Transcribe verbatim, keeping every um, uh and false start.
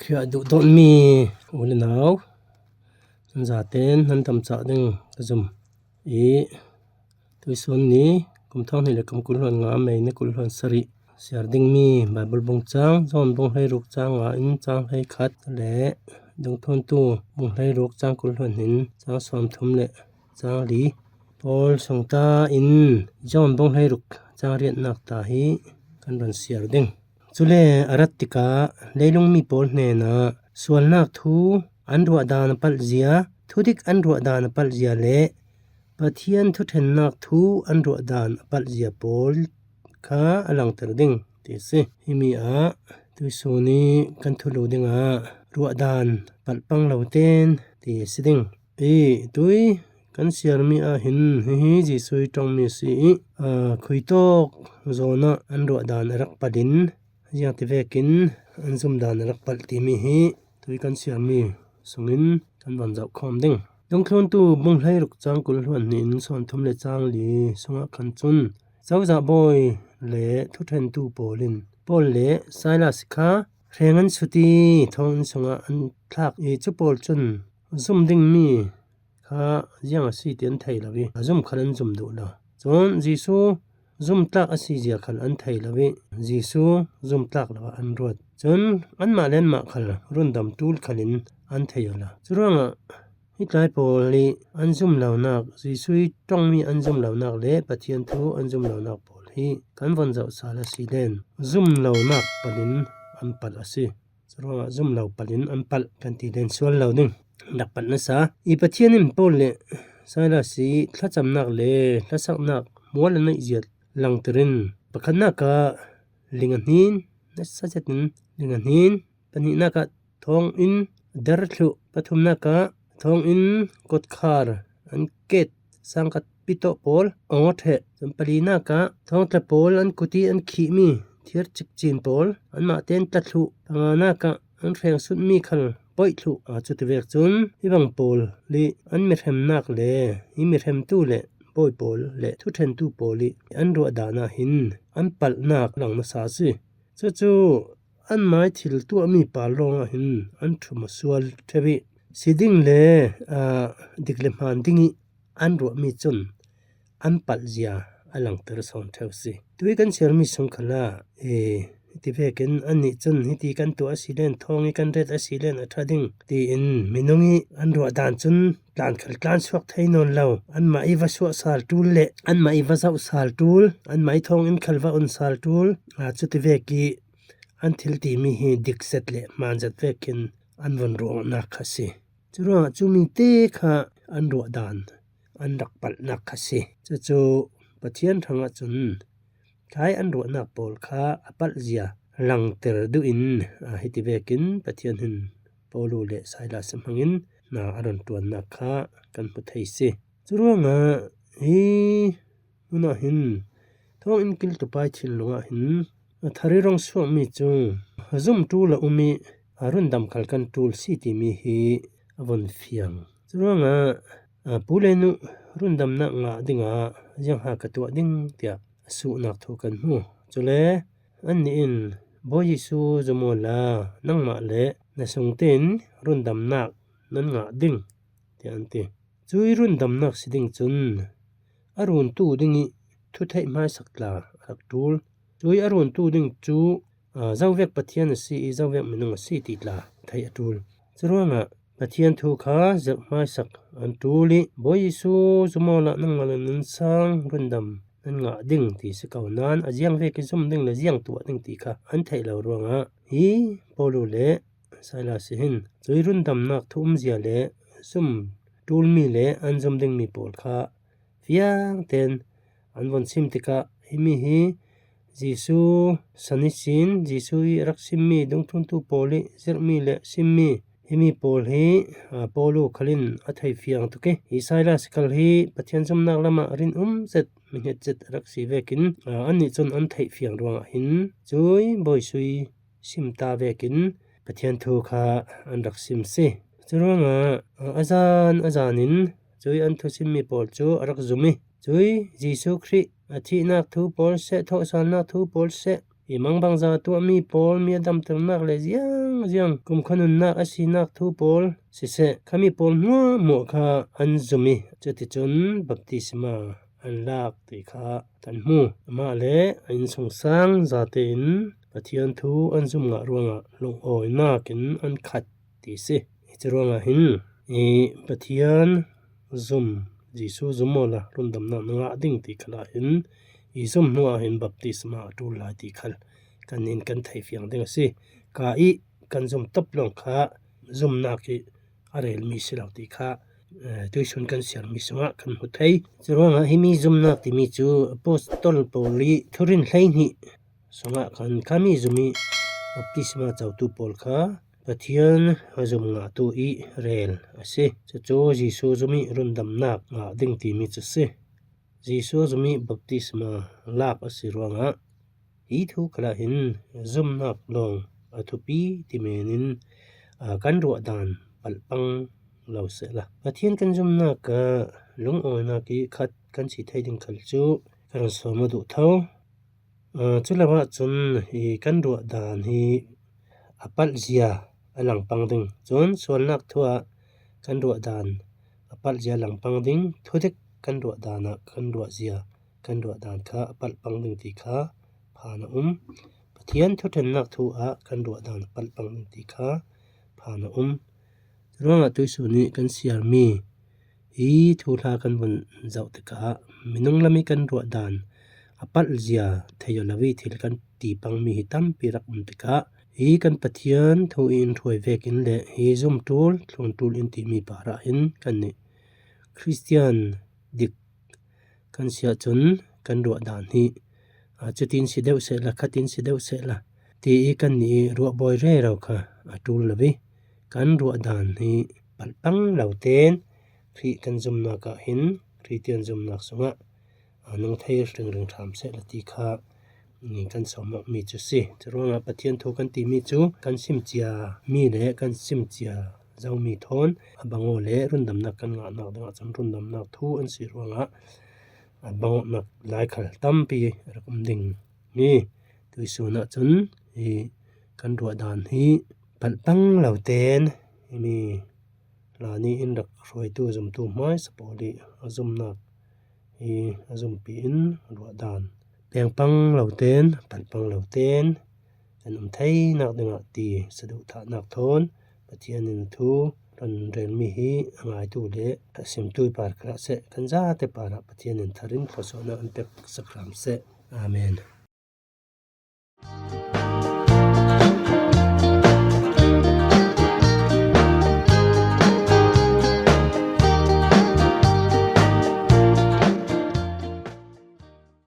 Ka duhdawtmi u le nau, nan zaten nan damcah ding ka zum i, tuisun ni kum thang hnih le kum kul hluan nga, May ni kul hluan sarih siar dingmi Bible bung cang, John bung hleiruk cang nga in cang hleikhat le Dungthuntu bung hleiruk cang kul hluan hnih in cang sawmthum le cang li pawl sung ta in John bung hleiruk cang riatnak ta hi kan run siar ding. Cule a rat tikah leilung mi pawl hnenah sualnak thu an ruah dan a palh zia, thudik an ruah dan a palh zia le Pathian thuṭhennak thu an ruah dan a palh zia pawl kha a langter ding ti a si. Himi ah tuisun i kan thulu dingah ruah dan palh pang lo ten ti a si ding. I tui kan siarmi ah hin hihi Jesuh i ṭongmi a si i, aa, khuitawk zawnah an ruah dan a rak palh in, ziangti vekin an zum dan a rak palh timi hi tui kan siarmi sungin kan van zoh khawm ding. Dungthluntu bung hleiruk cang kul hluan hnih in sawmthum le cang li sungah khan cun cozah bawi le thuṭhentu pawl in Paul le Silas kha hreng an sut i thawnginn sungah an thlak i, cu pawl cun zum dingmi kha ziang a si ti an thei lo i, a zum khal an zum duh lo. Cun Jesuh zumtlak a si zia khal an thei lo i, Jesuh zumtlak lo ah an ruat. Cun anmah le anmah khal rundam ṭul khalin an thei aw lo. Curuangah hi tlai pawl hi an zum lonak, Jesuh i ṭongmi an zum lonak le Pathian thu an zum lonak pawl hi kan von zoh sal a si len zum lonak palhin an palh a si. Curuangah zum lo palhin an palh kan ti len sual lo ding. Rak palh nasa i Pathian in Paul le Silas i thlacamnak le hlasaknak mual a neih zia langter in, pakhatnak ah ling a hnin, nasa zetin ling a hnin, pahnihnak ah thawnginn der thluh, pathumnak ah thawnginn kotkhar an ket, sangkhat pitawh pawl aw ṭheh. Cun palinak ah thawngtla pawl an kut i an khihmi thir cikcin pawl anmah tein tla thluh. Panganak ah an hreng sutmi khal poih thluh. Aa, cuti vek cun hi bang pawl i an mihremnak le hi mihremtu le bawi pawl le thuṭhentu pawl i an ruah dan ah hin an palhnak lang nasa a si. Cucu anmah i thil tuahmi pal lawngah hin an ṭhum a sual ṭheu i, si ding le, aa, dik le hmaan ding i an ruahmi cun an palh zia a langter sawn ṭheu si. Tui kan siarmi sung khalah, ee, hiti vekin annih cun hiti kan tuah a si len, thawng i kan ret a si len a ṭha ding tiin minung i an ruah dan cun tlan khal tlan suak thei nawn lo. Anmah i va suah sal ṭul le anmah i va zoh sal ṭul, anmah i thawnginn khal va on sal ṭul, aa, cuti vek i an thil timi hi dik zet le hmaan zet vekin an von ruahnak kha si. Curuangah cumi te kha an ruah dan an rak palhnak kha si. Cucu Pathian hrangah cun tlai an ruahnak pawl kha a palh zia langter duh in, aa, hiti vekin Pathian hin Paulu le Silas hmangin na a run ṭuannak kha kan hmu thei si. Curuangah hi hmun ah hin thawnginn kiltupai thinlung ah hin a thar i rung suakmi cu a zum ṭul a um i a rundam khal kan ṭul si timi hi a von fiang. Curuangah, aa, pu le nu rundamnak ngah dingah ziangha ka tuah ding tiah a suhnak thu kan hmu. Cule annih in, Bawi Jesuh zum awla nangmah le na sungte in rundamnak nan ngah ding, tiah an ti. Cui rundamnak si ding cun a runtu ding i thutheih hmaisak tla a rak ṭul. Cui a runtu ding cu, aa, zovek Pathian a si i zovek minung a si ti tla theih a ṭul. Curuangah Pathian thu kha zirh hmaisak an ṭul i, Bawi Jesuh zum awla nangmah le nan sang rundam nan ngah ding ti si ko nain a ziangvek i zum ding le ziang tuah ding ti kha an theih lo ruangah hi Paulu le Silas hin cui rundamnak thu umzia le zum ṭulmi le an zum dingmi pawl kha fiang tein an von sim tikah himi hi Jesuh san ihsin Jesuh i a rak simmi dungthluntu pawl i zirhmi le simmi himi pawl hi, aa, Paulu khalin a thei fiang tuk i, hi Silas khal hi Pathian zumnak lamah rinum zet, mi hnget zet a rak si vekin, aa, annih cun an theih fiang ruangah hin cui bawisui sim ta vekin Pathian thu kha an rak sim si. Curuangah, aa, a zan a zan in cui an thusimmi pawl cu a rak zum i, cui Jesuh Khrih a thihnak thu pawl seh, thawhsalnak thu pawl seh, I mangbangza tuahmi pawl, mi a damternak le ziangziang, kumkha nunnak a sinak thu pawl siseh, khami pawl hmuahhmuah kha an zum i, cuticun baptisma an lak ti kha kan hmu. Amah le a innsungsang zate in Pathian thu an zum ngah ruangah lungawinak in an khat ti si. Curuangah hin i Pathian zum, Jesuh zum awla rundamnak na ngah ding ti khalah hin i zum hnuah hin baptisma a ṭul lai ti khal kan in kan thei fiang ding a si. Ka i kan zum top lawng kha zumnak i a relmi si lo ti kha, eh, tuisun kan siarmi sungah kan hmu thei. Curuangah himi zumnak timi cu apostol pawl i thurin hleihnih sungah khan khami zum i baptisma cotu pawl kha Pathian a zum ngahtu i rel a si. Cucu Jesuh zum i rundamnak ngah ding timi cu si. Jesuh zum i baptisma lak a si ruangah hi thu khalah hin zumnak lawng a thupi ti men in, aa, kan ruahdan palhpang lo sehla, Pathian kan zumnak ah lungawinak i khat kan si thei ding khal cu ka run sawm a duh tho. Aa, culo ahcun hi kan ruahdan hi a palhzia a langpang ding. Cun sualnak thu ah kan ruahdan a palhzia langpang ding, thudik kan ruahdan ah kan ruahzia, kan ruahdan kha a palhpang ding ti kha phan a um. Pathian thuṭhennak thu ah kan ruahdan a palhpang ding ti kha phan a um. Curuangah tuisun i kan siarmi hi thuhla kan vun zoh tikah minung lam i kan ruahdan a palhzia thei aw lo i thil kan ti pangmi hi tampi rak um tikah hi kan Pathian thu i in hruai vekin le hi zumṭul thlungṭul in timi parah hin kannih Khristian dik kan si ahcun kan ruahdan hi, aa, cutin si deuh sehla, khatin si deuh sehla ti i kannih i ruahbawi rero kha a ṭul lo i kan ruahdan hi palhpang lo tein Khrih kan zumnak ah hin Khristian zumnak sungah, aa, nung thei ringring ṭham sehla ti kha, mm, kan sawmawkmi cu si. Curuangah Pathian thu kan timi cu kan simcia mi le kan simcia zomi thawn a bang aw le rundamnak kan ngahnak dingah cun rundamnak thu an si ruangah a bang awknak lai khal tampi a rak um ding i tuisun ahcun i kan ruahdan hi palhpang lo tein himi hla nih in rak hruaitu zumtu hmaisa pawl i a zumnak hi a zumpi in ruahdan pengpang lo tein, palhpang lo tein kan um theinak dingah ti saduhthahnak thawn Pathian in thu run relmi hi a ngaitu le a simtu i par kha seh, kan zate parah Pathian in thar in thluasuahnak an pek sak hram seh. Amen.